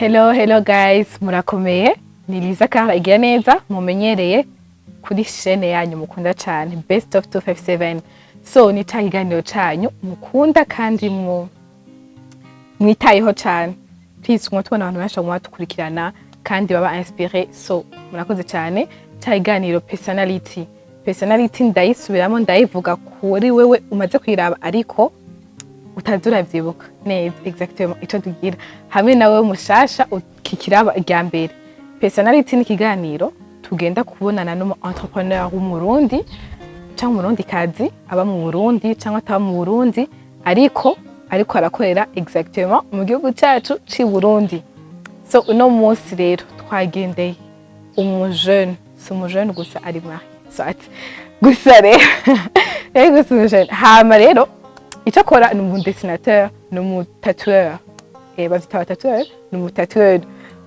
Hello, hello guys, murakomeye? Ni Liza Carla igira neza mumenyereye kuri chaîne yanyu mukunda cyane, Best of 257. So ni ca kiganiro canyu mukunda kandi mu mwitayeho cyane. Please, mwe tubona abantu benshi baguma batukurikirana kandi baba inspiré, so murakoze cyane. Ca kiganiro Personality. Personality ndayisubiramo, ndayivuga kuri wewe umaze kuyiraba ariko utazi uravyibuka neza exactement ico tugira, hamwe nawe mushasha ukikiraba irya mbere. Personality ni ikiganiro tugenda kubonana n'umu entrepreneur w'Umurundi cyangwa Umurundi kazi aba mu Burundi cyangwa ataba mu Burundi, ariko arakorera exactement mu gihugu cyacu c'i Burundi. So uno munsi rero twagendeye umujeune, si umujeune gusa, ari marié, so ati gusa rero gusa umujeune. Hama rero icyo akora ni umudessinateur, ni umutatoueur, bavyita abatatoueur, ni umutatoueur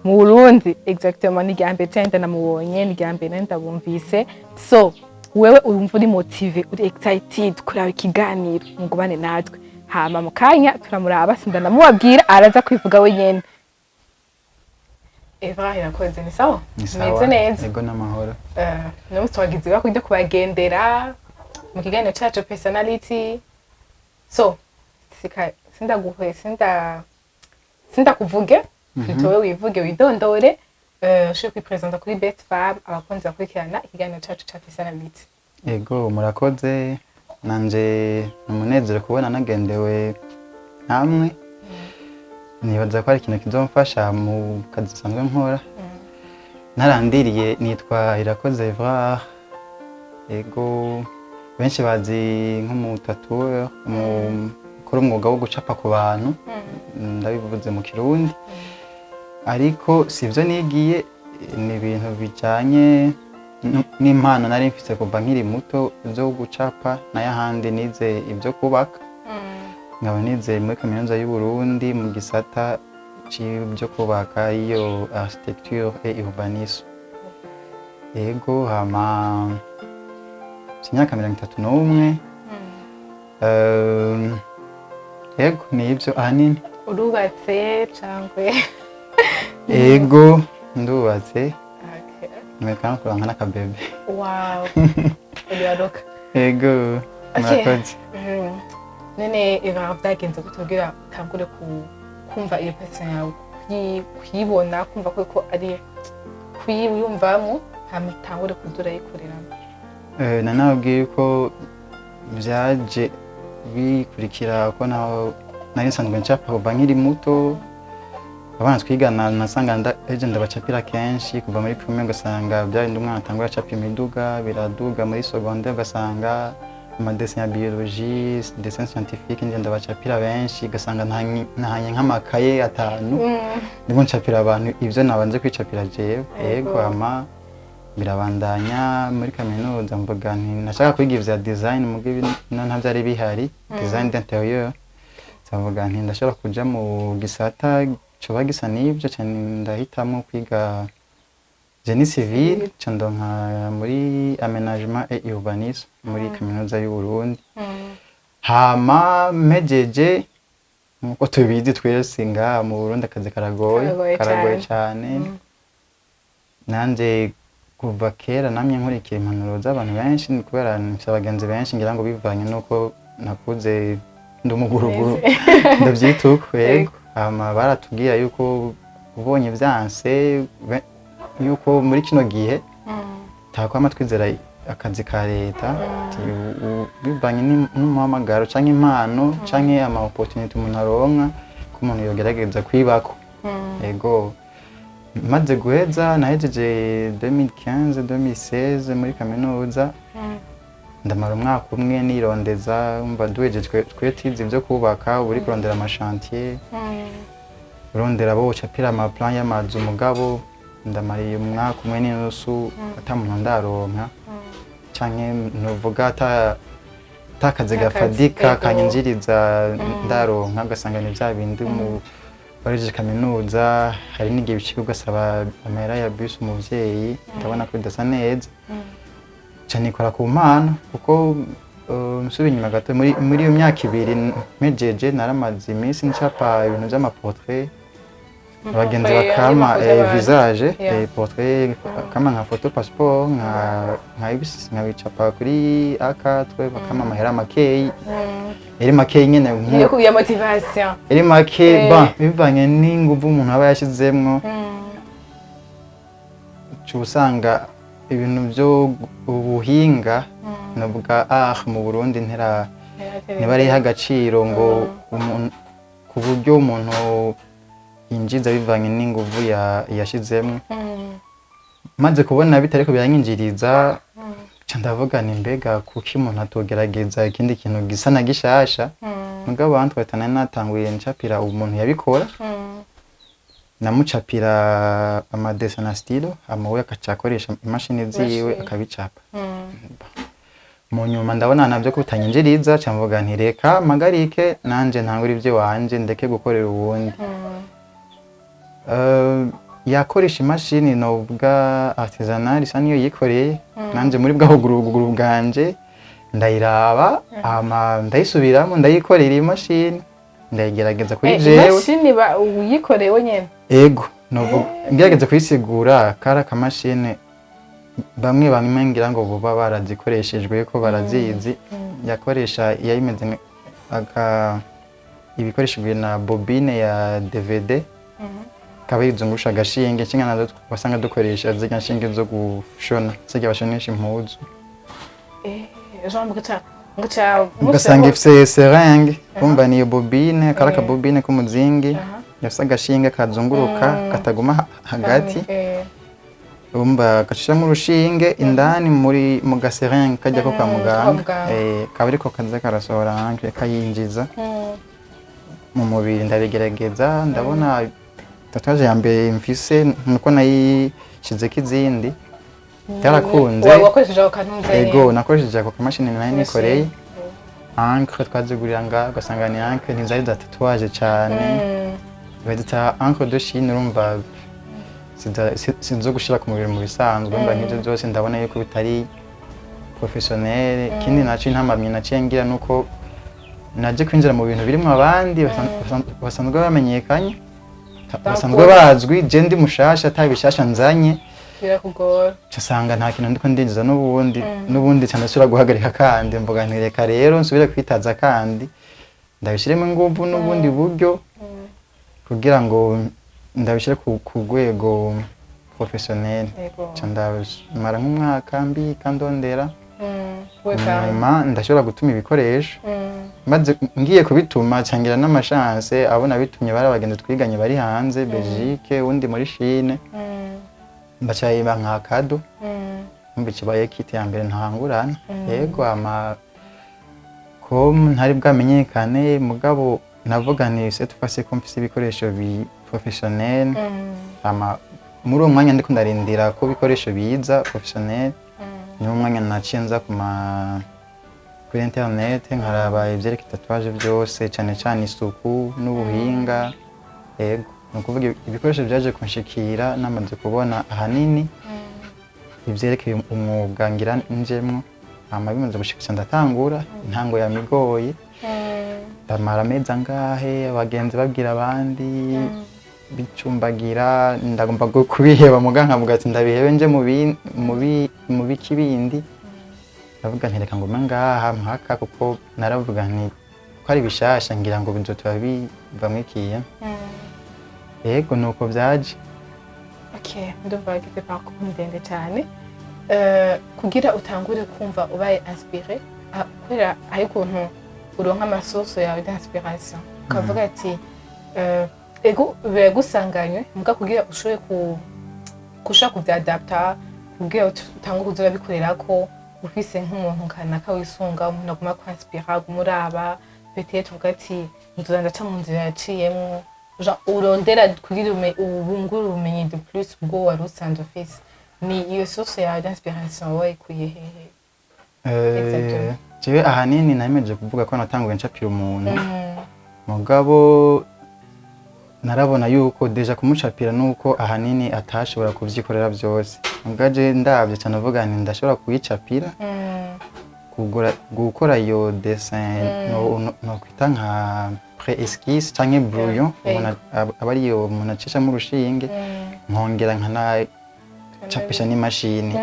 mu Burundi exactement. Ni irya mbere je ndamubonye, ni irya mbere ndabumvise. So wewe urumva uri motivé, uri excited kuraba ikiganiro, mugumane natwe. Hama mu kanya turamuraba, sindanamubabwira, araza kwivuga we nyene. Eva irakoze, ni sawa? Ni sawa. Meze neza? Ego, n'amahoro. No twagize ibakwe ryo kubagendera mu kiganiro cacu Personality. So sika sindaguhe, sindakuvuge, plutôt wewe wivuge, widondore, ushobore kwipresenta kuri Best Fab, abakunzi bakurikirana ikiganiro cacu ca Personality. Ego, murakoze. Nanje ni umunezero kubona nagendewe namwe. Nibaza ko ari ikintu kizomfasha mu kazi nsanzwe nkora. Narandiriye, nitwa Irakoze Evrard. Ego, benshi bazi nk'umutatoueur, ukora umwuga wo gucapa ku bantu, ndabivuze mu Kirundi, ariko si ibyo nigiye, ni ibintu bijyanye n'impano nari mfise kuva nkiri muto zo gucapa. Nayo ahandi nize ibyo kubaka, nkaba nize muri Kaminuza y'u Burundi mu gisata c'ibyo kubaka, iyo architecture et urbanisme. Ego, hama mfise imyaka 31. Ego, ni ibyo ahanini. Urubatse cangwe? Ego, ndubatse. Okay. Mwereka no kuronka n'akabebe. Wow, uribaruka. Ego. Okay. Murakoze. None Eva, byagenze gute kugira utangure kumva iyo passion yawe, kuyibona, kumva ko ari kuyiyumvamo, hama utangure kuza urayikoreramo? Nanababwiye yuko byaje bikurikira ko naho nari nsanzwe ncapa kuva nkiri muto. Abana twigana nasanga eje ndabacapira kenshi kuva muri primaire, ugasanga byarindi umwana atangura acapa imiduga, biraduga muri secondaire, ugasanga amadessin ya biologie, dessin scientifique, nje ndabacapira benshi, ugasanga ntahanye nk'amakaye 5 ndimo ncapira abantu ivyo nabanje kwicapira jewe. Ego, hama birabandanya muri kaminuza, mvuga nti nashaka kwiga ivya design, muga ino ntavyari bihari, design d'intérieur. Ndavuga nti ndashobora kuja mu gisata coba gisa n'ivyo, cane ndahitamwo kwiga génie civil, ca ndonka muri aménagement et urbanisme muri Kaminuza y'u Burundi. Hama mpejeje, nkuko tubizi twese ngaha mu Burundi, akazi karagoye. Karagoye. Karagoye cane. Cane. Nanje kuva kera namye nkurikira impanuro z'abantu benshi, ni kubera mfise abagenzi benshi, ngira ngo bivanye nuko nakuze ndi umuguruguru, ndavyita uko. Yego, hama baratubwira yuko ubonye vyanse, yuko muri kino gihe takwama twizera akazi ka leta. Ati, bivanye n'umuhamagaro canke impano canke ama opportunity umuntu aronka, ko umuntu yogerageza kwibako. Ego, maze guheza, nahejeje 2015 2016 muri kaminuza, ndamara umwaka umwe nirondeza. Umva, duhejeje twe tize ivyo kubaka, uba uri kurondera amachantier, urondera abo ucapira amaplan y'amazu, mugabo ndamariye umwaka umwe n'inusu ata muntu ndaronka, canke novuga ata kazi Ata kazi, gafadika kanyinjiriza ndaronka. Ugasanga ni vya bindi mu warejeje kaminuza, hari n'igihe bicika ugasaba amahera ya bus umuvyeyi. Ndabona ko bidasa neza, ca nikora ku mpano, kuko nsubiye inyuma gato, muri iyo myaka 2 mpejeje, naramaze iminsi ncapa ibintu vy'amaportrait. Abagenzi Portrait, bakama andi mafoto y'abantu. Visage, portrait, bakama nka photo passeport, nkabicapa kuri A4, bakama amahera makeyi, eri makeyi nyene. Yo kugira motivation. Eri make. Ba bivanye n'inguvu umuntu aba yashizemwo, uca usanga ibintu byo ubuhinga novuga art mu Burundi ntera ntibariha agaciro ngo ku buryo umuntu yinjiza bivanye n'inguvu yashizemwo. Maze kubona bitariko biranyinjiriza, nca ndavuga nti: "Mbega kuki umuntu atogerageza ikindi kintu gisa na gishasha?" Mugabo entre-temps nari natanguye ncapira umuntu yabikora, namucapira ama dessin na stylo, hama we akaca akoresha imashini ziwe Imashini. akabicapa. Mu nyuma ndabona navyo ko bitanyinjiriza, ca mvuga nti: "Reka mpagarike, nanje ntangure ivyo wanje, ndeke gukorera uwundi." Yakoresha imashini novuga artisanal, isa niyo yikoreye, nanje muri bwa buguruguru bwanje ndayiraba, hama ndayisubiramo, ndayikorera imashini, ndayigerageza kuri jewe. Imashini uyikoreye wenyene? Ego, novuga ngerageza kuyisigura, kari akamashini bamwe bamwe ngira ngo boba barazikoreshejwe ko barazizi. Yakoresha yayimeze aka ibikoreshejwe na bobine ya DVD, kaba yizungurusha agashinge kinga nazo wasanga dukoresha zirya nshinge zo gushona, zirya bashonesha impuzu. Jean mugaca Ugasanga ifise seringue, kumva niyo bobine, kari akabobine k'umuzingi gafise agashinge kazunguruka, kataguma hagati. Urumva gacishamo urushinge indani muri mu gaseringue kajya ko kwa kwa muganga. Muganga. Kaba ariko kaza karasohora encre kayinjiza mu mubiri. Ndabigerageza, ndabona tatouage ya mbere mfise nuko nayishizeko izindi, byarakunze. Wakoresheje ako kantu? Ego, nakoresheje ako kamashini nari nikoreye. Encre twazigurira ngaho, ugasanga ni encre ntizari za tatouage cane, bazita encre de Chine, urumva sizo gushira ku mubiri mu bisanzwe. Urumva nk'ivyo byose ndabona yuko bitari professionnel. Ikindi naco intambamyi naciye ngira nuko naje kwinjira mu bintu birimwo abandi basanzwe bamenyekanye, basanzwe bazwi, je ndi mushasha, ata bishasha nzanye. Birakugora. Nsanga nta kintu ndiko ndinjiza n'ubundi n'ubundi, ca ndasubira guhagarika kandi mvuga nti: "Reka rero nsubire kwitaza kandi ndabishiremo inguvu n'ubundi buryo kugira ngo ndabishire ku rwego professionnel." Ca ndamara nk'umwaka mbika, ndondera. We kandi. Nyuma ndashobora gutuma ibikoresho, maze ngiye kubituma cangira n'amashanse abo nabitumye bari abagenzi twiganye bari hanze, Belgique, uwundi muri Chine, baca nka cadeau. Numva ikibaye kit ya mbere ntangurana. Yego, ama com ntari bwamenyekane, mugabo navuga nti: "Cette fois ko mfise ibikoresho bi professionnel." Ama muri uwo mwanya ndiko ndarindira ko ibikoresho biza professionnel, niwo mwanya naciye nza kuri internet nkaraba ivyerekeye tatouage byose, cane cane isuku n'ubuhinga. Yego, ni ukuvuga ibikoresho byaje kunshikira namaze kubona ahanini ivyerekeye umwuga ngira njemwo. Hama bimaze gushikisha ndatangura, intango yamigoye, ndamara amezi angahe, abagenzi babwira abandi, bicumbagira, ndagomba kubiheba, muga nkavuga ati: "Ndabihebe nje mu biki bindi." Ndavuga nti: "Reka ngume ngaha mpaka," kuko naravuga nti ko ari bishasha, ngira ngo bizotuba bivamwo ikintu. Yego, nuko byaje. Okay, ndumva wagize parcours ndende cyane. Kugira utangure kumva ubaye inspiré, kubera hari ukuntu uronka ama source yawe d'inspiration ukavuga ati ego biragusanganywe, muga kugira ushobore ku kushaka kuvyadapta, kugira utangure kuza urabikorerako, ufise nk'umuntu kanaka wisunga, umuntu aguma kwinspira, aguma uraba, peut-être uvuga ati: "Nzoza ndaca mu nzira yaciyemwo." Genre urondera kugira ubungure ubumenyi de plus ubwo wari usanzwe ufise. Ni iyo source yawe d'inspiration wayikuye hehe? Exactement. Jewe ahanini nameje kuvuga ko natanguye ncapira umuntu, mugabo narabona yuko déjà kumucapira nuko ahanini atashobora kuvyikorera byose. Mugaje ndavye cyane avuga nti: "Ndashobora kuyicapira." Kugura, gukora iyo dessin no kwita nka pré-esquisse canke brouillon, umuntu aba ariyo umuntu acishamo urushinge, nkongera nkanacapisha n'imashini.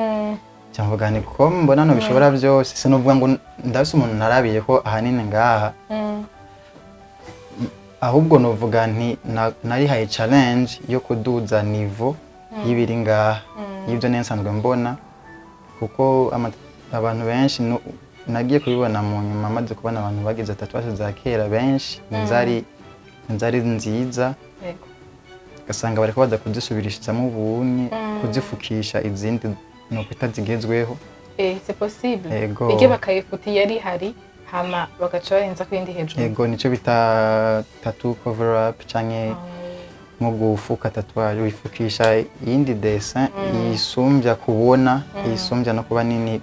Cyangwa nti ko mbona no bishobora byose, sinovuga ngo ndafise umuntu narabiye ko ahanini ngaha, ahubwo novuga nti narihaye challenge yo kuduza niveau y'ibiri ngaha, y'ibyo nari nsanzwe mbona, kuko abantu benshi nagiye kubibona mu nyuma, maze kubona abantu bagize tatouage za kera benshi ntizari nziza, ugasanga bariko baza kuzisubirishirizamo ubunye, kuzifukisha izindi nokwita zigezweho. Eh, c'est possible. Ego. Ige bakayifuta yari ihari, hama bagaca barenza ku yindi hejuru. Ego, nico bita tattoo cover up canke nko gufuka tatouage, wifukisha iyindi dessin yisumbya kubona, yisumbya no kuba nini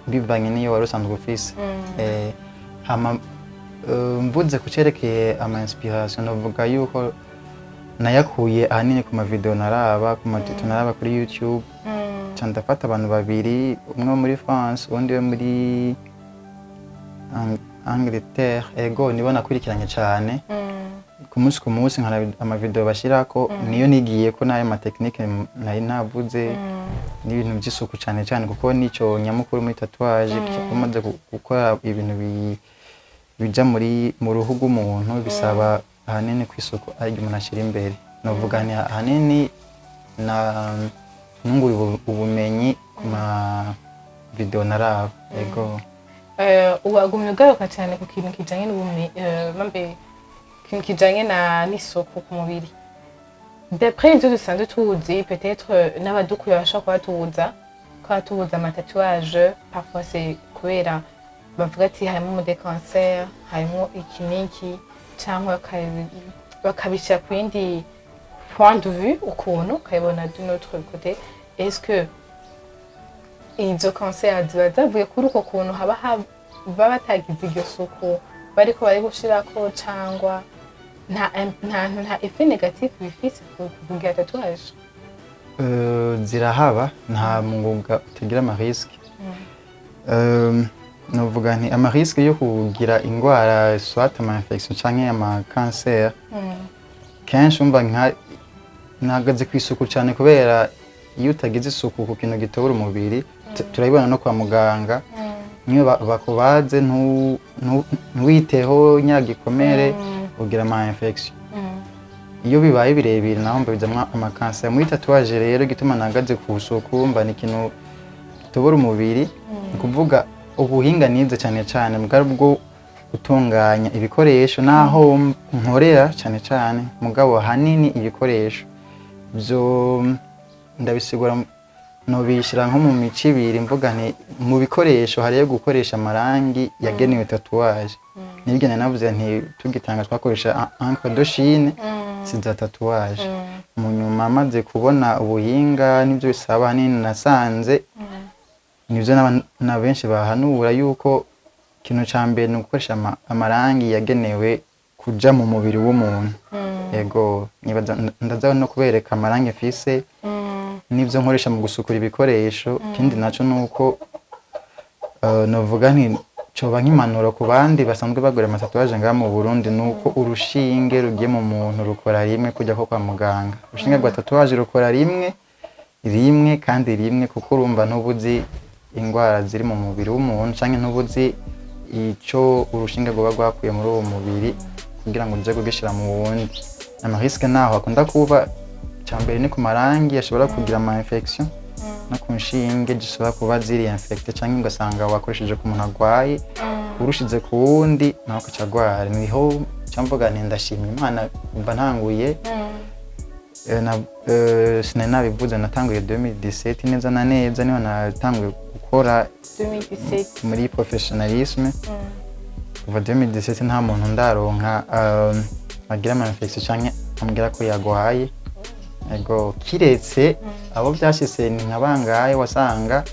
bivanye n'iyo wari usanzwe ufise. Hama mvuze ku cerekeye ama inspiration, novuga yuko nayakuye ahanini ku ma video naraba, ku ma tuto naraba kuri YouTube. Nca ndafata abantu babiri, umwe wo muri France, uwundi wo muri Angleterre. Ego, nibo nakurikiranye cyane ku munsi ku munsi, nkaraba ama video bashyirako, niyo nigiye ko n'ayo ma technique nari navuze n'ibintu by'isuku cyane cyane, kuko nico nyamukuru muri tatouage. Umaze gukora ibintu bija muri mu ruhu rw'umuntu, bisaba ahanini ku isuku ariryo umuntu ashyira imbere. Novuga nti ahanini na nunguye ubumenyi ku ma video naraba, ego. Wagumye ugaruka cyane ku kintu kijanye n'ubumenyi, mambe ikintu kijanye na n'isuku ku mubiri. D'après ivyo dusanzwe tuzi, peut-être n'abadukuye bashobora kuba tubuza, kuba tubuza ama tatouage, parfois c'est kubera bavuga ati harimo des cancer, harimo iki n'iki, cyangwa bakabishyira ku yindi point de vue, ukuntu ukabibona d'un autre côté. Est-ce que izo cancer ziba zavuye kuri uko kuntu haba baba batagize iryo suku bariko bari gushirako, cangwa nta effet négatif bifise kugira tatouage? Zirahaba, nta mwuga utagira ama risque. Novuga nti ama risque yo kugira ingwara, soit ama infection canke ama cancer, kenshi umva nka nahagaze ku isuku cyane, kubera iyo utagize isuku ku kintu gitobora umubiri, turabibona no kwa muganga, niyo bakubaze ntuwiteho nyagikomere, ugira ama infection. Iyo bibaye birebire naho mba bizamwo ama cancer. Muri tatouage rero, igituma nahagaze ku isuku, mba ni ikintu gitobora umubiri, ni ukuvuga ubuhinga nize cyane cyane bwari bwo gutunganya ibikoresho naho nkorera cyane cyane, mugabo ahanini ibikoresho byo ndabisigura, nobishyira nko mu mico ibiri. Mvuga nti mu bikoresho hariyo gukoresha amarangi yagenewe tatouage, nibyo nari navuze nti tugitanga twakoresha encre de Chine, si za tatouage. Mu nyuma maze kubona ubuhinga n'ibyo bisaba, ahanini nasanze nibyo na benshi bahanura yuko ikintu cya mbere ni ugukoresha amarangi yagenewe kuja mu mubiri w'umuntu. Yego, nibaza ndaza no kubereka amarangi mfise n'ibyo nkoresha mu gusukura ibikoresho. Ikindi naco ni uko novuga nti coba nk'impanuro ku bandi basanzwe bagura ama tatouage ngaha mu Burundi, ni uko urushinge rugiye mu muntu rukora rimwe, kujya ko kwa muganga urushinge rwa tatouage rukora rimwe rimwe kandi rimwe, kuko urumva ntubuzi indwara ziri mu mubiri w'umuntu, canke ntubuzi ico urushinge rwoba rwakuye muri uwo mubiri kugira ngo uze kugishira mu wundi. Ama risque naho akunda kuba, mbere ni ku marangi ashobora kugira ama infection, no ku nshinge zishobora kuba ziri infecté, canke ugasanga wakoresheje ku muntu agwaye, urushize ku wundi nawe agaca agwara. Niho nca mvuga nti ndashima Imana kuva ntanguye. Sinari nabivuze, natanguye 2017 neza na neza, niho natanguye gukora 2017. muri professionnalisme. Kuva 2017 nta muntu ndaronka agira ama infection canke ambwira ko yagwaye. Ego, kiretse abo byashitse ni nka bangahe wasanga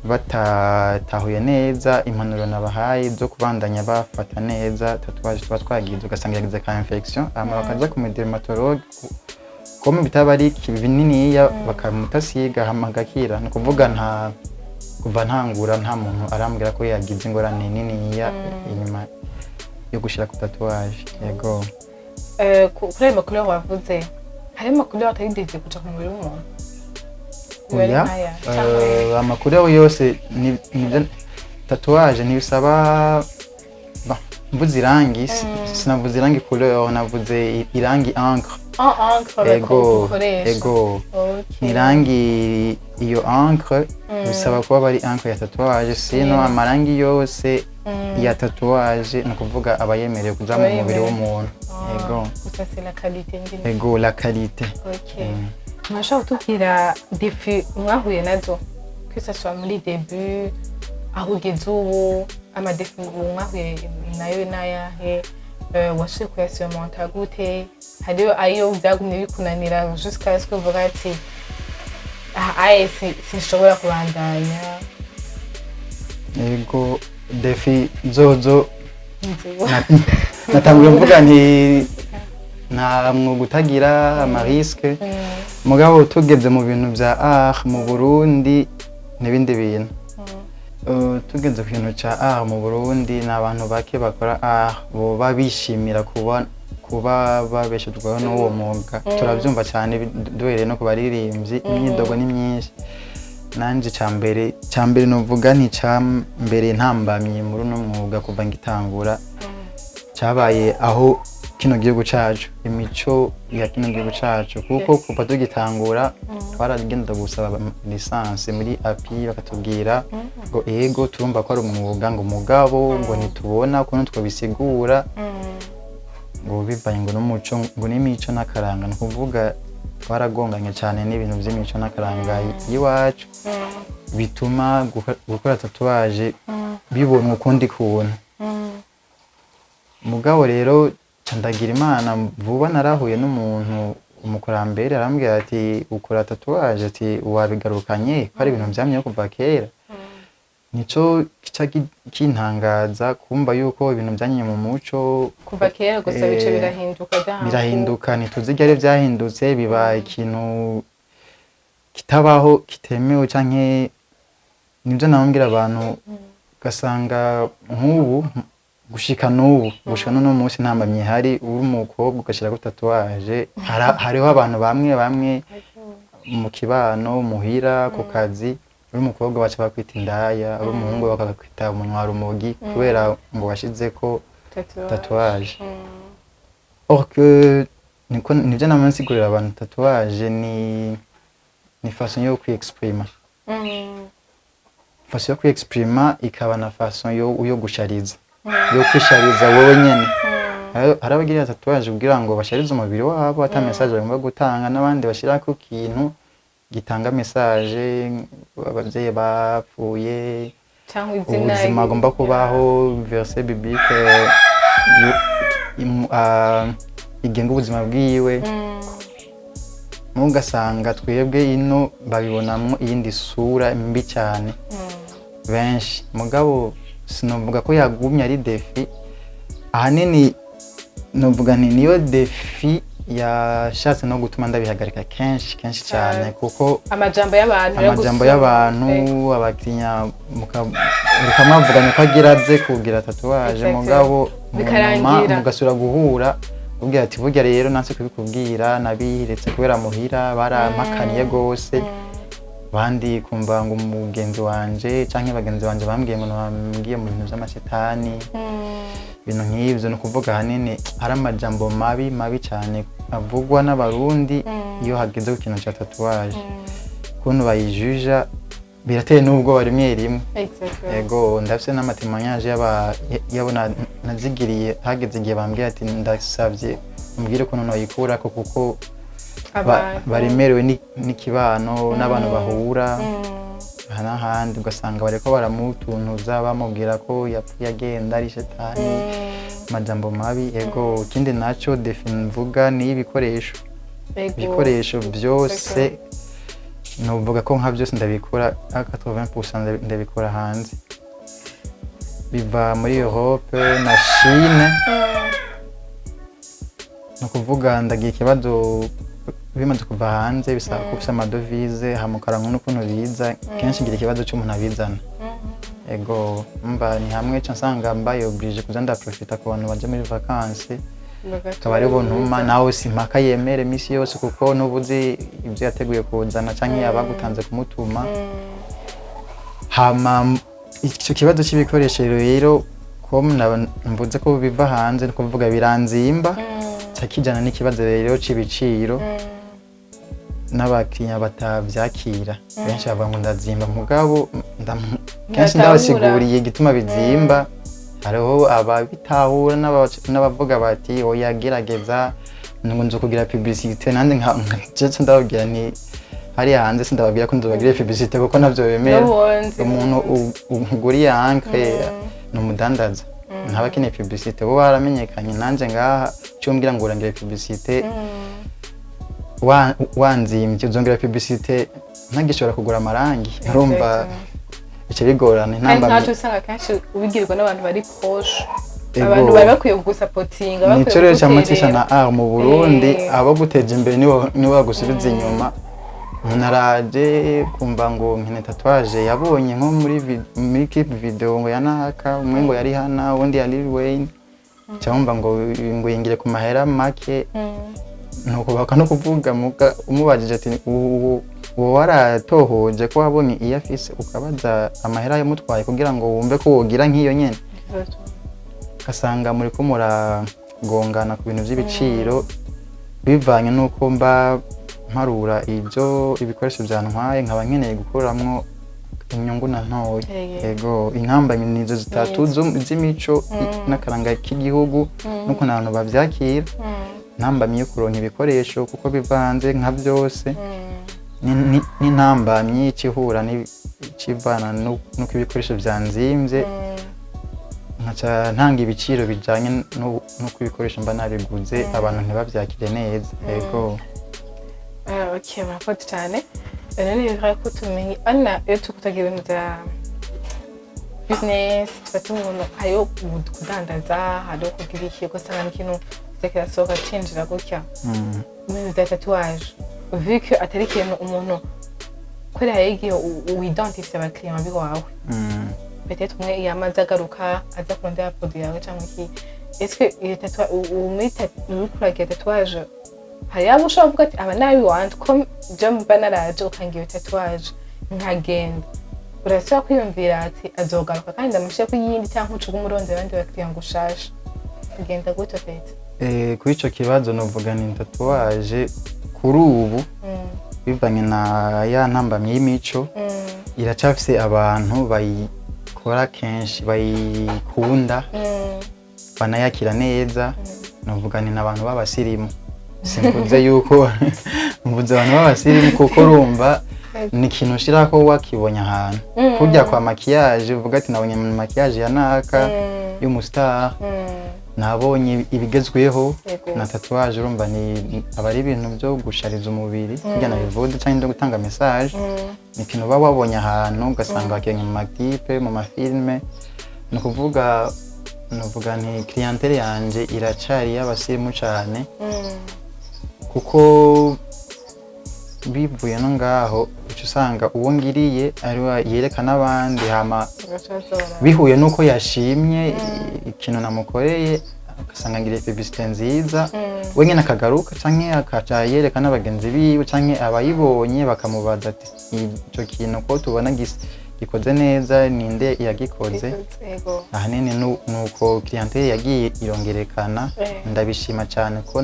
batatahuye neza impanuro nabahaye zo kubandanya bafata neza tatouage tuba twagize, ugasanga yagize ka infection, hama bakaja ku dermatologue, comme bitaba ari bininiya, bakamutasiga hama agakira. Ni ukuvuga nta kuva ntangura nta muntu arambwira ko yagize ingorane niniya inyuma. yo gushira ku tatouage, yego. Kuri ayo macouleur wavuze, hariho amacouleur atari dédié kuja ku mubiri w'umuntu? Biba ari Oya. nkaya, canke- Amacouleur yose nibyo tatouage ntibisaba. Mvuze irangi, sinavuze irangi couleur, navuze irangi encre. Ah, encre. Ego. Ukoresha. Ego. Ni irangi, iyo encre bisaba kuba bari encre ya tatouage, sino amarangi yose ya tatouage ni ukuvuga aba yemerewe kuja mu Aba mubiri yemerewe. w'umuntu. Ah, ego. Gusa c'est la qualité ngene. Ego, la qualité. Okay. Mwashobora kutubwira défi mwahuye nazo, que ce soit muri début, aho ugeze ubu, amadéfis mwahuye nayo n'ayahe? Washoboye kuyasurmonta gute? Hariyo ayo byagumye bikunanira jusqu'à ce que uvuga ati: "Aha aye sinshobora kubandanya"? Ego, défi zozo Nzibo. Natanguye mvuga nti nta mwuga utagira amarisques, mugabo tugeze mu bintu bya art mu Burundi n'ibindi bintu. Tugeze ku kintu cya art mu Burundi, ni abantu bake bakora art boba bishimira kuba babeshejweho n'uwo mwuga. Turabyumva cyane, duhereye no ku baririmbyi, imyidogo ni myinshi. Nanje cya mbere novuga nti cya mbere ntambamye muri uno mwuga kuva ngitangura cyabaye aho kino gihugu cacu, imico ya kino gihugu cacu, kuko kuva tugitangura twaragenda gusaba licence muri API, bakatubwira ngo ego, turumva ko ari umwuga, ngo mugabo ngo ntitubona ukuntu twabisigura, ngo bivanye ngo n'umuco, ngo n'imico n'akaranga. Ni ukuvuga twaragonganye cyane n'ibintu by'imico n'akaranga y'iwacu, bituma gukora tatouage bibonwa ukundi kuntu. Mugabo rero ca ndagira Imana, vuba narahuye n'umuntu umukurambere, arambwira ati: "Ukora tatouage?" Ati: "Wabigarukanye ko ari ibintu vyamyeho kuva kera." Nico kica kintangaza kumva yuko ibintu vyanyeye mu muco kuva kera, gusa bice birahinduka byanku. Birahinduka, ntituzi ryari vyahindutse, biba ikintu kitabaho, kitemewe. Canke nivyo namubwira abantu, ugasanga nk'ubu gushika n'ubu, gushika n'uno munsi, nta mpamyi ihari. Uri umukobwa ugashirako tatouage, hariho abantu bamwe bamwe mu kibano, muhira, ku kazi, uri umukobwa baca bakwita indaya, uri umuhungu bakakwita umunywarumogi, kubera ngo washizeko tatouage. Tatouage. Or que niko nivyo nama nsigurira abantu, tatouage ni façon yo kwiexprima, façon yo kwiexprima, ikaba na façon yo gushariza, yo kwishariza wowe nyene. Hari abagira tatouage kugira ngo basharize umubiri wabo ata message bagomba gutanga, n'abandi bashirako ikintu gitanga message, abavyeyi bapfuye, cyangwa izina ubuzima agomba kubaho, verset biblique igenga ubuzima bwiwe. Ugasanga twebwe ino babibonamwo iyindi sura mbi cyane benshi. Mugabo sinovuga ko yagumye ari défi, ahanini novuga nti niyo défi yashatse no gutuma ndabihagarika kenshi kenshi cyane, kuko amajambo y'abantu yo amajambo gusoma. y'abantu, abakiriya mukamwavugana ko agira aze kugira tatouage, mugabo mu nyuma Bikarangira. mugasubira guhura, ubwira ati: "Burya rero nanse kubikubwira, nabiretse kubera muhira barampakaniye gose." Bandi kumva ngo umugenzi wanje canke bagenzi banje bambwiye ngo nambwiye mu bintu vy'amashetani, ibintu nk'ivyo. Ni ukuvuga ahanini hari amajambo mabi mabi cyane avugwa n'Abarundi iyo hageze ku kintu ca tatouage, ukuntu bayijuja birateye n'ubwoba rimwe rimwe. Yego, ndafise n'amatémoignages y'abo nazigiriye, hageze igihe bambwiye ati: "Ndasavye umbwire ukuntu noyikurako, kuko Abantu. baremerewe n'ikibano n'abantu bahura aha n'ahandi, ugasanga bariko baramutuntuza, bamubwira ko yapfuye agenda ari shetani, amajambo mabi." Ego, ikindi naco défi mvuga ni ibikoresho. Ibikoresho byose, nuvuga ko nka byose ndabikora, 80% ndabikora hanze, biva muri Europe na Chine. Ni ukuvuga ndagira ikibazo, bimaze kuva hanze bisaba ko ufise amadevises, hamukara n'ukuntu biza. Kenshi ngira ikibazo c'umuntu abizana. Ego, mba ni hamwe ca nsanga mbaye obligé kuza ndaprofita ku bantu baje muri vacances, akaba aribo ntuma. Nawe si mpaka yemere misi yose, kuko n'ubuzi ibyo yateguye kuzana canke abagutanze kumutuma. Hama icyo kibazo cy'ibikoresho rero, ko mvuze ko biva hanze, ni kuvuga biranzimba, ca kijana n'ikibazo rero c'ibiciro n'abakiriya batavyakira. Benshi bavuga ngo ndazimba, mugabo kenshi Ntibatahura. Ndabasiguriye igituma bizimba, hariho ababitahura n'abavuga bati: "Oya, gerageza, ngo nzo kugira publicité." Nanje jewe ndababwira nti hariya hanze sindababwira ko nzobagirira publicité, kuko navyo bemera. N'ubundi. Umuntu uguriye encre ni umudandaza, ntaba akeneye publicité, bo baramenyekanye. Nanje ngaha cyo mbwira ngo urangire publicité, wanzimvye uzongera publicité ntagishobora kugura amarangi, urumva bice bigorana. Kandi Intambamyi. ntaco usanga kenshi ubigirwa n'abantu bari proche, Ego. abantu bari bakwiye kugusapotinga, bakwiye Nico rero cyamucisha kuguterera. na art mu Burundi, abo guteja imbere nibo bagusubiza inyuma. Umuntu araje kumva ngo nkene tatouage, yabonye nko muri clip video ngo ya naka, umwe ngo yari hana, uwundi ya Lil Wayne, cyangwa ngo yingire ku mahera make. Nuko baka no kuvuga umubajije ati: "Uwo waratohoje ko wabonye iyo afise, ukabaza amahera yamutwaye kugira ngo wumve ko wogira nk'iyo nyene?" Ugasanga muri ko muragongana ku bintu by'ibiciro, bivanye n'uko mba mparura ibyo ibikoresho byantwaye, nkaba nkeneye gukuramwo inyungu na ntoya. Ego, intambamyi nizo zitatu: Nizo. z'imico n'akaranga k'igihugu n'ukuntu abantu bavyakira, intambamyi yo kuronka ibikoresho kuko biva hanze nka byose, n'intambamyi c'ihura c'ivana n'uko ibikoresho vyanzimvye, nkaca ntanga ibiciro bijanye n'uko ibikoresho mba nabiguze, abantu ntibavyakire neza. Ego. Ah, ok, murakoze cyane. Rero ni byiza ko tumenye ana iyo turi ibintu bya business, tufate umuntu, hariho kudandaza, hariho kugira iki, ugasanga ni ikintu kirasohoka cinjira gutya. Mu bintu bya tatouage, vu que atari ikintu umuntu kubera hariho igihe widentifie abakiriya biwawe, peut-être umwe yamaze agaruka aza kurondera produit yawe cyangwa iki. Est-ce que iyo tatouage muri uriko uragira tatouage, hari abo ushobora kuvuga ati: "Aba nabi wanje ko je mba naraje ukangira iyo tatouage nkagenda," urashobora kwiyumvira ati azogaruka kandi ndamushyire ku yindi, cyangwa uca umurondera abandi bakiriya ngo ushaje ugenda gutyo fete? Kuri ico kibazo novuga ni tatouage kuri ubu, bivanye na ya ntambamyi y'imico, iracafise abantu bayikora kenshi, bayikunda, banayakira neza. Novuga ni n'abantu b'abasirimu. Simvuze yuko mvuze abantu b'abasirimu, kuko urumva ni ikintu ushirako wakibonye ahantu, kurya kwa maquillage, uvuga ati: "Nabonye mu maquillage ya naka y'umustar, nabonye ibigezweho." Na tatouage urumva ni aba ari ibintu byo gushariza umubiri, kurya nabivuze, cyangwa byo gutanga message. Ni ikintu uba wabonye ahantu, ugasanga wakibonye mu maclip, mu mafilme. Ni ukuvuga nuvuga nti clientèle yanje iracari y'abasirimu cane, kuko bivuye no ngaho uca usanga uwo ngiriye ariwe yereka n'abandi, hama bihuye n'uko yashimye ikintu namukoreye, ugasanga ngiriye publicité nziza, we nyine akagaruka canke akaca yereka n'abagenzi biwe, canke abayibonye bakamubaza ati: "Ico kintu ko tubona gikoze neza, ninde yagikoze?" Ahanini nuko clientèle yagiye irongerekana. Ndabishima cyane ko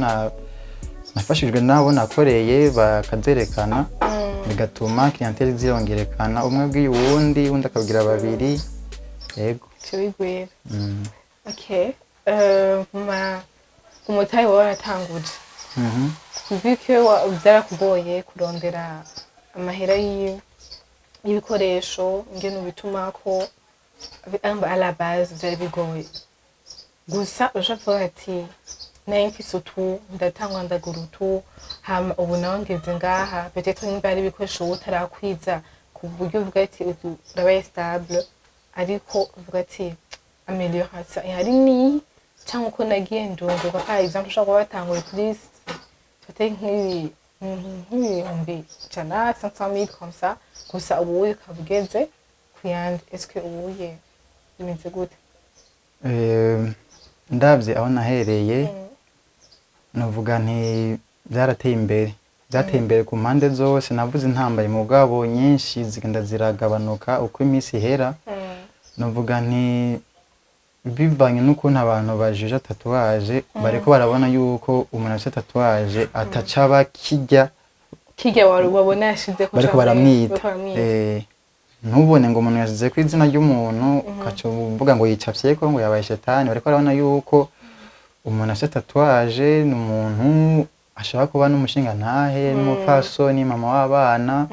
nafashijwe nabo nakoreye bakazerekana, bigatuma clientèle zirongerekana, umwe abwiye uwundi, uwundi akabwira babiri. Yego. Ico bigwira. Okay, ma umutahe wawe waratanguje, vu que byarakugoye kurondera amahera y'ibikoresho, ingene ubitumako, à la base vyari bigoye. Gusa urashobora kuvuga ati: "Nari mfise utu, ndatangwa ndagura utu, hama ubu naho ngeze ngaha." Peut-être nimba ari ibikoresho wowe utarakwiza ku buryo uvuga ati utu urabaye stable, ariko uvuga ati amélioration ihari niyi, cyangwa uko nagiye ndunguka. Par exemple, ushobora kuba watanguye kuri peut-être nk'ibihumbi 100, 500 mille comme ça, gusa ubu ukaba ugeze ku ku yandi. Eske ubuye bimeze gute? Ndabye aho nahereye, navuga nti byarateye imbere, byateye imbere ku mpande zose. Navuze intambaye mugabo nyinshi zigenda ziragabanuka uko iminsi ihera. Navuga nti bivanye n'ukuntu abantu bajije tatouage, bariko barabona yuko umuntu afite tatouage ataca bakijya Kirya wari wabona yashizeko bariko canke baramwita. Bariko baramwita. Ntubone ngo umuntu yasize ku izina ry'umuntu ukaca uvuga ngo yicafyeko, ngo yabaye shetani. Bariko barabona yuko umuntu afite tatouage ni umuntu ashobora kuba n'umushingantahe, n'umupfasoni, mama w'abana,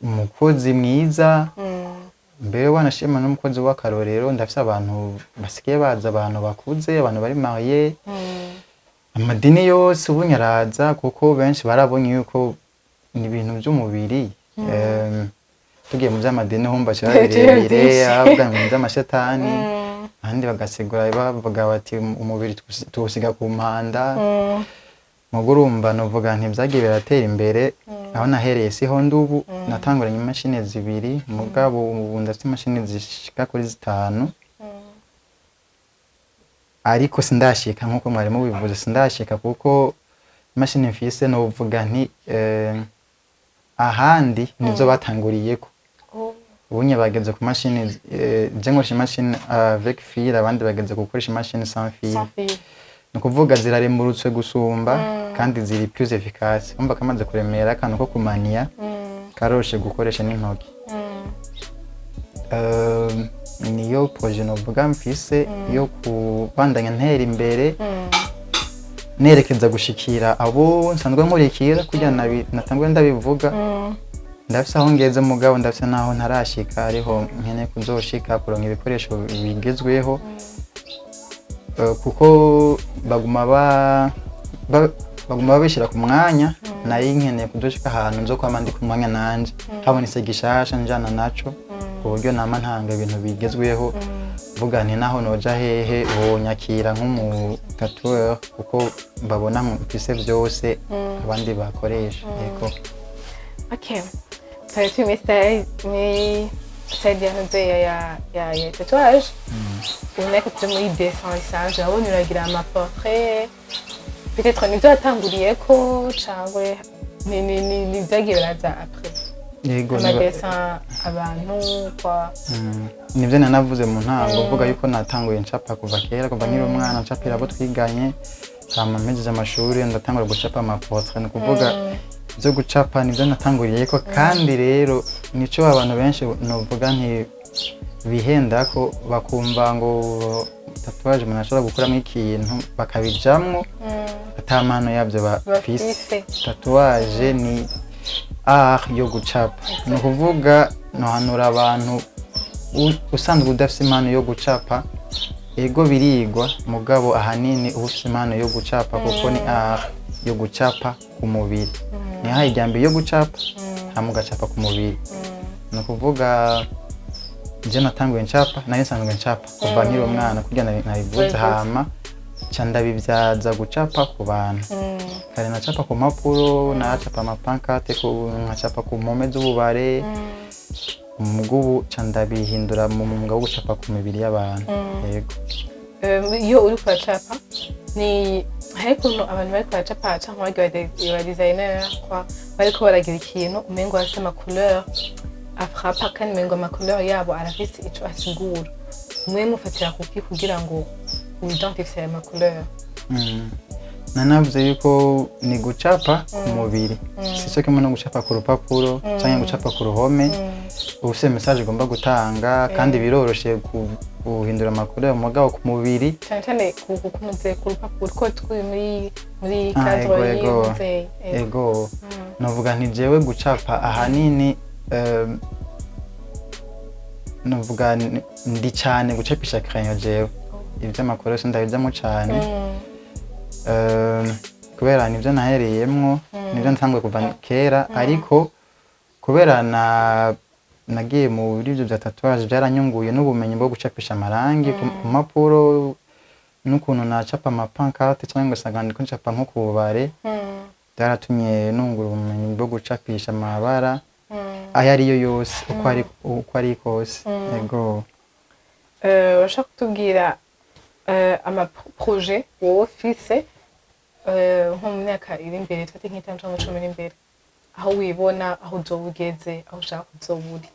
umukozi mwiza, mbere wanashima n'umukozi w'akarorero. Ndafise abantu basigaye baza, abantu bakuze, abantu bari mariés, amadini yose ubu nyaraza, kuko benshi barabonye yuko ni ibintu by'umubiri. Tugiye mu by'amadini humva kiba birebire. Byinshi. Abavuga mu by'amashetani, ahandi bagasigura bavuga bati umubiri tuwusiga ku mpanda. Mugo urumva novuga nti byagiye biratera imbere. Aho nahereye siho ndubu. Natanguranye imashini zibiri, mugabo ubu ndafite imashini zishika kuri zitanu, ariko sindashika nkuko mwari mubivuze, sindashika kuko imashini mfise novuga nti ahandi nizo batanguriyeko. Ubunye bageze ku mashini, je nkoresha imashini avec fil, abandi bageze gukoresha imashini sans fil. Sans fil. Ni ukuvuga ziraremurutse gusumba kandi ziri plus efficace. Umva kamaze kuremera, akantu ko kumaniya karoroshe gukoresha n'intoki. Niyo projet novuga mfise yo kubandanya ntera imbere, nerekeza gushikira abo nsanzwe nkurikira kugira natanguye ndabivuga. Ndafise aho ngeze, mugabo ndafise naho ntarashika, ariho nkeneye kuzoshika kuronka ibikoresho bigezweho. Kuko baguma babishira ku mwanya, nayo nkeneye kuzoshika ahantu nzo kwama ndi ku mwanya nanje, habonetse gishasha njana naco, ku buryo nama ntanga ibintu bigezweho, mvuga nti naho noja hehe bonyakira nk'umu tatoueur, kuko mbabona mfise byose abandi bakoresha, yego. Okay. Twari turi muri style, muri side ya ntuze ya tatouage. Ubu ariko turi muri dessin isanzwe. Urabona uragira ama portrait. Peut-être nivyo watanguriyeko cangwe ni vyagiye biraza après? Yego. Ama dessin abantu kwa Nivyo nanavuze mu ntango, mvuga yuko natanguye ncapa kuva kera, kuva nkiri umwana ncapira abo twiganye, hama mpejeje amashuri ndatangura gucapa ama portrait. Ni ukuvuga ibyo gucapa nibyo natanguriyeko, kandi rero nico abantu benshi novuga nti bihenda ko bakumva ngo tatouage umuntu ashobora gukuramo ikintu, bakabijamwo ata mpano yabyo bafise. Bafise. Tatouage ni art yo gucapa. Ni ukuvuga nohanura abantu, usanzwe udafise impano yo gucapa, ego birigwa, mugabo ahanini uba ufise impano yo gucapa, kuko ni art yo gucapa ku mubiri. Ni hayi mbere yo gucapa, hama ugacapa ku mubiri. Ni ukuvuga je natanguye ncapa, nari nsanzwe ncapa kuva nkiri umwana kugira nabivuze, Wabivuze. hama ca ndabibyaza gucapa ku bantu. Kare nacapa ku mpapuro, naracapa ama pancarte, nkacapa ku mpome z'ububare. Umugubu ca ndabihindura mu mwuga wo gucapa ku mibiri y'abantu, yego. Iyo uriko uracapa, ni hari ukuntu abantu bariko baracapa canke bagira ba designer kwa bariko baragira ikintu, umengo bafise ama couleur afrapa, kandi umengo ama couleur yabo arafise ico asigura. Mwe mufatira kuki kugira ngo widentifie ayo ma couleur? Nanavuze yuko ni gucapa ku mubiri, si cyo kimwe no gucapa ku rupapuro canke gucapa ku ruhome. Uba ufise message ugomba gutanga, kandi biroroshe guhindura amakuru yawe, mugabo ku mubiri Cyane cyane ku ku rupapuro ko turi muri Ah, cadre ego, ego. y'umuvyeyi. Ego, novuga nti jewe gucapa ahanini, novuga ndi cane gucapisha crayon. Jewe ivy'amakuru sindabijamwo cane, kubera nivyo nahereyemwo, nivyo nsanzwe kuva kera, ariko kubera na nagiye muri ivyo vya tatouage byaranyunguye n'ubumenyi bwo gucapisha amarangi ku mpapuro, n'ukuntu nacapa ama pancarte cyangwa ugasanga ndiko ncapa nko ku bubare, byaratumye nungura ubumenyi bwo gucapisha amabara. Ayo ariyo yose, uko ari kose, yego. Urashaka kutubwira ama projet wowe ufise, nko mu myaka iri imbere, tufate nk'itanu cyangwa 10 iri imbere, aho wibona, aho uzoba ugeze, aho ushaka kuzoba uri?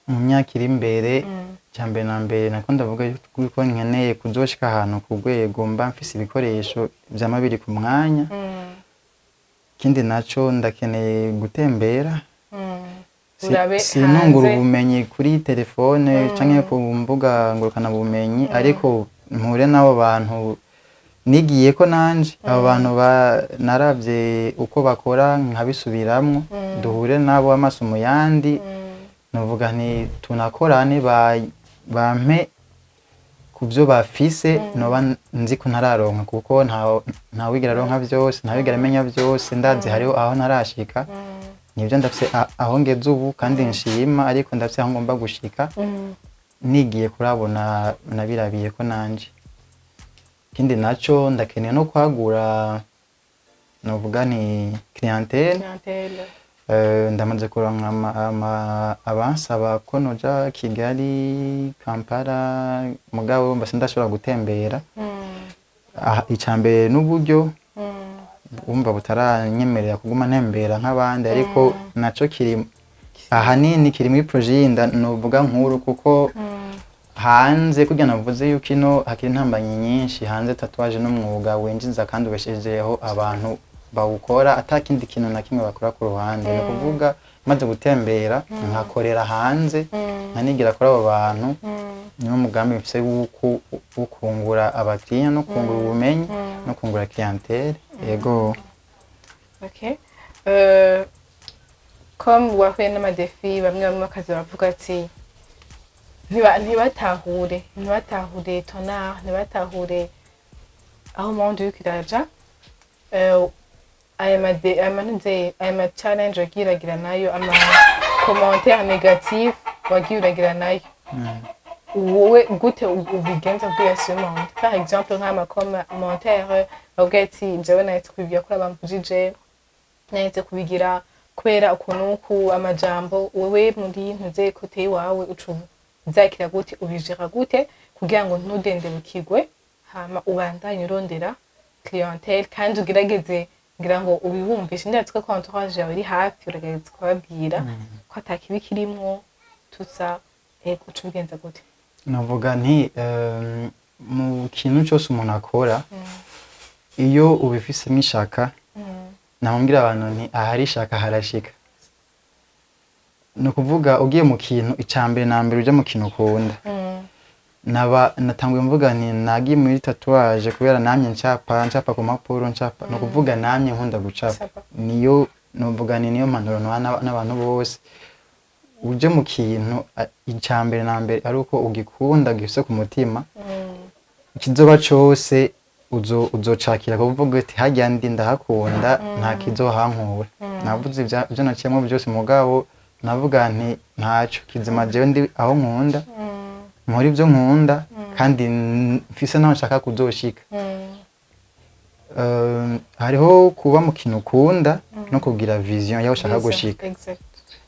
Mu myaka iri imbere, cya mbere na mbere nako ndavuga yuko nkeneye kuzoshika ahantu ku rwego mba mfise ibikoresho vyama biri ku mwanya. Ikindi naco, ndakeneye gutembera. Urabe Sinungura hanze. ubumenyi kuri telefone canke ku mbuga ngurukanabumenyi, ariko mpure n'abo bantu nigiye ko nanje, abo bantu naravye uko bakora nkabisubiramwo, duhure nabo amaso mu yandi. Novuga nti tunakorane, bampe ku byo bafise noba nzi ko ntararonka, kuko ntawigera aronka byose, ntawigera amenya byose. Ndazi hariho aho ntarashika. Nibyo, ndafise aho ngeze ubu kandi nshima, ariko ndafise aho ngomba gushika nigiye kurabona nabirabiye ko nanje. Ikindi naco, ndakeneye no kwagura, novuga ni clientèle. Clientèle. Ndamaze kuronka abansaba ko noja Kigali, Kampala, mugabo mba sindashobora gutembera. Ica mbere n'uburyo wumva butaranyemerera kuguma ntembera nk'abandi, ariko naco kiri ahanini kiri muri projet yindi novuga nkuru, kuko hanze kurya navuze yuko ino hakiri intambanyi nyinshi, hanze tatouage n'umwuga winjiza kandi ubeshejeho abantu bawukora ata kindi kintu na kimwe bakora ku ruhande. Ni ukuvuga maze gutembera, nkakorera hanze, nkanigira kuri abo bantu, niwo mugambi mfise wo kungura abakiriya no kungura ubumenyi no kungura clientèle, yego. Okay. Comme wahuye n'ama défis, bamwe bamwe bakaza baravuga ati ntibatahure ton art, ntibatahure aho monde uriko iraja. Aya ma challenge wagiye uragira nayo, ama commentaire négatif wagiye uragira nayo, wowe gute ubigenza kugira surmonte? Par exemple nk'ama commentaire bavuga ati: "Jewe nahetse kubigira kubera bambujije, nahetse kubigira kubera ukuntu uku." Amajambo wewe muri ntuze côté iwawe uca uvyakira gute, ubijera gute kugira ngo ntudendebukirwe, hama ubandanye urondera clientèle kandi ugerageze ngira ngo ubibumvishe? Ndazi ko entourage yawe iri hafi, uragerageza kubabwira ko atakibi kirimwo tusa. Ego, uca ubigenza gute? Navuga nti mu kintu cyose umuntu akora, iyo ubifisemo ishaka, namubwira abantu nti ahari ishaka harashika. Ni ukuvuga ugiye mu kintu, icya mbere na mbere ujya mu kintu ukunda. Naba natanguye mvuga nti nagiye muri tatouage kubera namye ncapa ku mpapuro, ncapa, ni ukuvuga namye nkunda gucapa. Gucapa. Niyo novuga ni niyo mpanuro ntoha n'abantu bose: uje mu kintu, icya mbere na mbere ari uko ugikunda, gifise ku mutima, ikizoba cose uzocakira, kuvuga uti: "Harya ndi ndahakunda, nta kizohankura." Navuze ivyo naciyemo byose, mugabo navuga nti ntaco kizima, jewe ndi aho nkunda, nkora ibyo nkunda kandi mfise naho nshaka kuzoshika. Hariho kuba mu kintu ukunda no kugira vision y'aho ushaka gushika.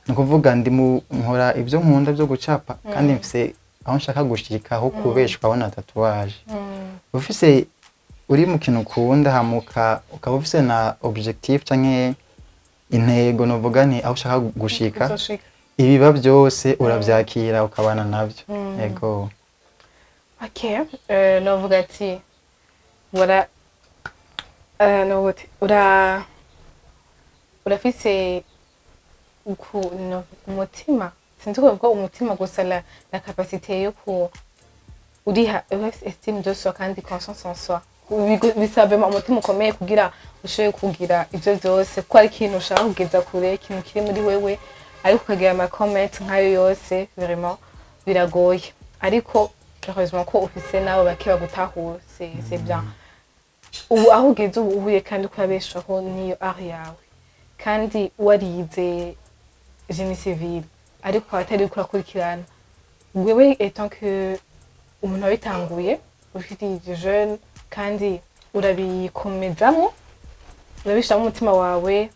Ni ukuvuga ndi mu nkora ibyo nkunda byo gucapa, kandi mfise aho nshaka gushika aho kubeshwaho na tatouage. Ufise uri mu kintu ukunda, hamuka ukaba ufise na objectif canke intego, novuga nti aho ushaka gushika, Uzoshika. ibiba byose uravyakira ukabana navyo, yego. Okay. Novuga ati wara novuga ati urafise uku no, umutima, sinzi ko bavuga umutima gusa, la capacité yo ku uriha, urafise estime de soi kandi confiance en soi. Bisaba vraiment umutima ukomeye kugira ushobore kugira ivyo vyose, kuko ari ikintu ushaka kugeza kure, ikintu kiri muri wewe, ariko ukagira ama comment nk'ayo yose, vraiment biragoye. Ariko heureusement ko ufise nabo bake bagutahura, c'est bien. Ubu aho ugeze ubu uhuye kandi kurabeshaho niyo art yawe, kandi warize génie civil ariko ukaba atari kurakurikirana wewe étant que umuntu wabitanguye ufite jeune, kandi urabikomezamo, urabishiramo umutima wawe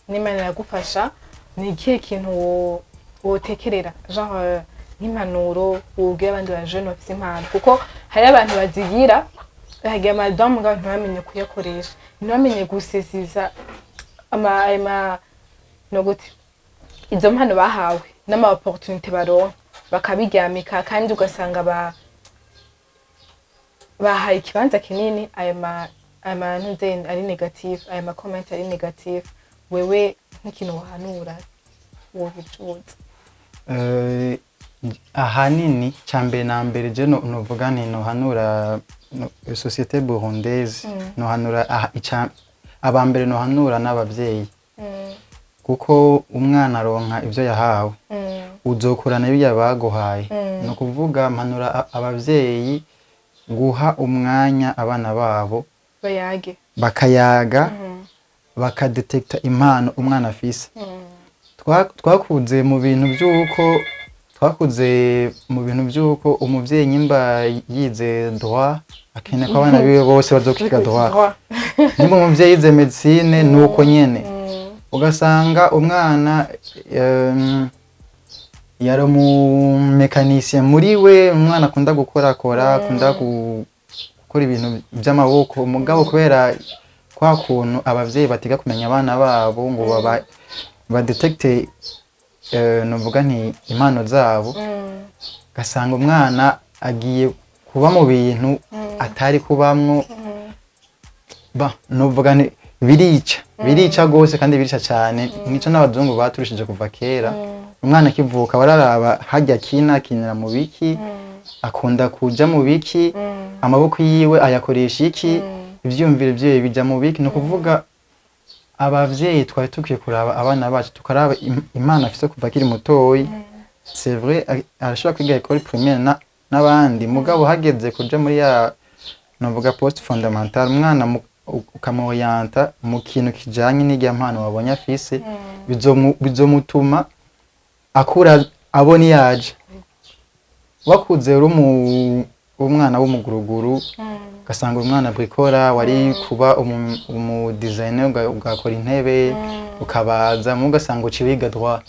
n'Imana iragufasha, ni ikihe kintu wo Wotekerera genre nk'impanuro wobwira abandi ba jeunes bafise impano, kuko hari abantu bazigira bahagira ama dons, mugabo ntibamenye kuyakoresha, ntibamenye gusesiza ama ayo ma no gute izo mpano bahawe n'ama opportunité baronka, bakabiryamika, kandi ugasanga bahaye ikibanza kinini ayo ma ntuze ari négatif, ayo ma comment ari négatif. Wewe nk'ikintu wahanura wobicuza? Ahanini cya mbere na mbere je novuga nti nohanura société burundaise, nohanura aba mbere nohanura n'abavyeyi, kuko umwana aronka ivyo yahawe. Uzokurana ibyo baguhaye. Ni ukuvuga mpanura abavyeyi guha umwanya abana babo, bayage, bakayaga, bakadetekta impano umwana afise. Twakuze mu bintu by'uko umuvyeyi nyimba yize droit akeneye ko abana biwe bose bazokwiga droit, nimba umuvyeyi yize médecine nuko nyene, ugasanga umwana yari umu mécanicien muri we, umwana akunda gukorakora, akunda gukora ibintu by'amaboko, mugabo kubera kwa kuntu abavyeyi batiga kumenya abana babo ngo baba badetekte novuga nti impano zabo, ugasanga umwana agiye kuba mu bintu atari kubamwo. Ba novuga nti birica gose kandi birica cyane. Nico n'abazungu baturushije kuva kera. Umwana akivuka bararaba harya akina, akinira mu biki, akunda kuja mu biki, amaboko yiwe ayakoresha iki, ivyiyumviro vyiwe bija mu biki. Ni ukuvuga abavyeyi twari dukwiye kuraba abana bacu, tukaraba impano afise kuva akiri mutoyi. C'est vrai, arashobora kwiga école primaire n'abandi, mugabo hageze kuja muri ya novuga post fondamental, umwana ukamorienta mu kintu kijanye n'irya mpano wabonye afise, bizomutuma akura abona iyo aje. Wakuze uri umwana w'umuguruguru, ugasanga umwana brikora, wari kuba umu designer, ugakora intebe, ukabaza, mu ugasanga uciye wiga droit,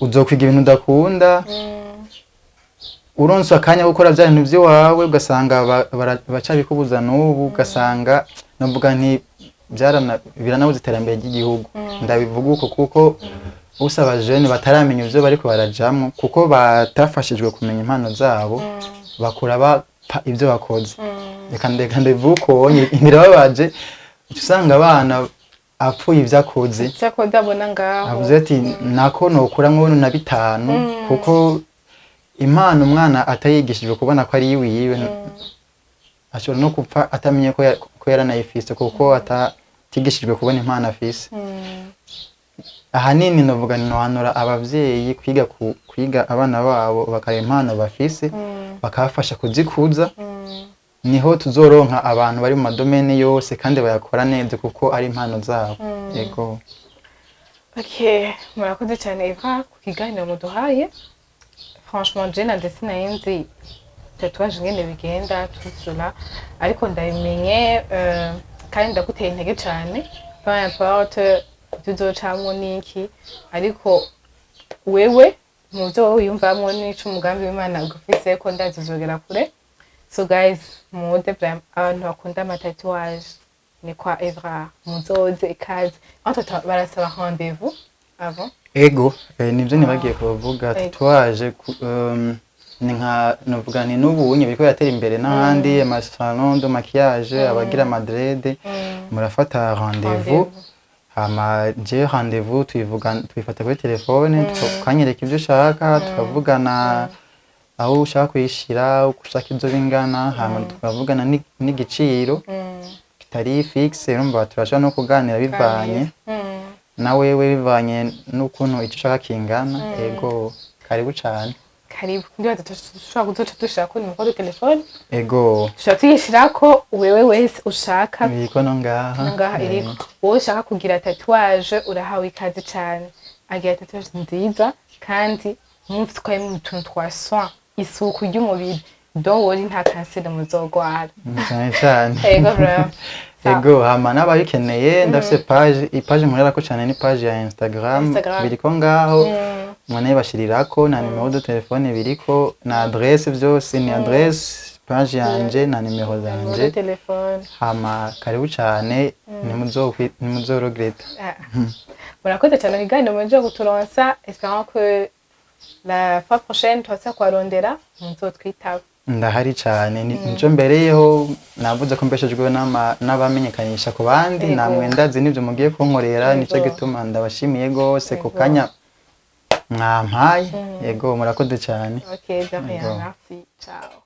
uzokwiga ibintu udakunda. Uronse akanya ko gukora bya bintu by'iwawe, ugasanga bacabikubuza n'ubu. Ugasanga navuga nti biranabuza iterambere ry'igihugu. Ndabivuga uko kuko usaba jeunes bataramenya ivyo bariko barajamwo, kuko batafashijwe kumenya impano zabo, bakura bapfa ivyo bakoze. Reka ndabivuga uko birababaje. Uca usanga abana apfuye ivyo akoze. Cyako ndabona ngaho. Avuze ati nako nokuramwo na bitanu, kuko impano umwana atayigishijwe kubona ko ari iwiwe, ashobora no gupfa atamenye ko yaranayifise, kuko atigishijwe kubona impano afise. Ahanini novuga nohanura abavyeyi kwiga kwiga abana babo, bakareba impano bafise, bakabafasha kuzikuza. Niho tuzoronka abantu bari mu ma domaines yose kandi bayakora neza, kuko ari impano zabo. Ego. Okay, murakoze cyane Eva ku kiganiro muduhaye. Franchement, je nanje sinari nzi tatouage ingene bigenda, tout cela, ariko ndabimenye, kandi ndaguteye intege cyane. Peu importe ibyo uzocamwo niki, ariko wewe mu byo wowe wiyumvamwo n'ico umugambi w'Imana ugufise ko ndazi uzogera kure. So guys, muze vraiment, abantu bakunda ama tatouage ni kwa Evra, muzoze, ikaze. Entre barasaba rendez-vous avant? Ego, nivyo nibagiye kuvuga. Ego. Tatouage ni nka novuga ni n'ubunye biriko biratera imbere n'ahandi, ama salon de maquillage, abagira ama dread, murafata rendez-vous. Hama je rendez-vous tuyivuga, tuyifata kuri telefone, tukanyereka ibyo ushaka, tukavugana aho ushaka kuyishira, uko ushaka ibyo bingana, hama tukavugana n'igiciro kitari fixe. Urumva turashobora no kuganira bivanye na wewe, bivanye n'ukuntu icyo ushaka kingana. Ego, karibu cane. Karibu. Ndibaza dushobora kuzoca dushirako numéro de téléphone. Ego. Dushobora tuyishirako, wewe wese ushaka. Iriko no ngaha. Ngaha iriko. Wowe ushaka kugira tatouage urahawe ikaze cane. Agira tatouage nziza kandi mutwaye mu tuntu twa soin, isuku ry'umubiri. Don't worry, nta kanseri muzogwara. Cane cane. Ego vraiment. Sawa. Ego, hama n'ababikeneye, ndafise page, ipage nkorerako cyane ni page ya Instagram. Instagram. Biriko ngaho, mwene bashirirako na numéro de téléphone biriko na adresse, vyose ni adresse, page yanje na nimero Numéro de zanje. téléphone. Hama karibu cyane, ntimuzorogreta. Ah. Murakoze cyane ibiganiro muje kuturonsa, espérant que la fois prochaine tuza kubarondera muzotwitaba. Ndahari cyane. Nico mbereyeho. Navuze ko mbeshejweho n'abamenyekanisha ku bandi. Namwe ndazi n'ibyo mugiye kunkorera, nico gituma ndabashimiye gose ku kanya mwampaye. Yego, murakoze cyane. Ok, de rien. Yego. Merci, ciao.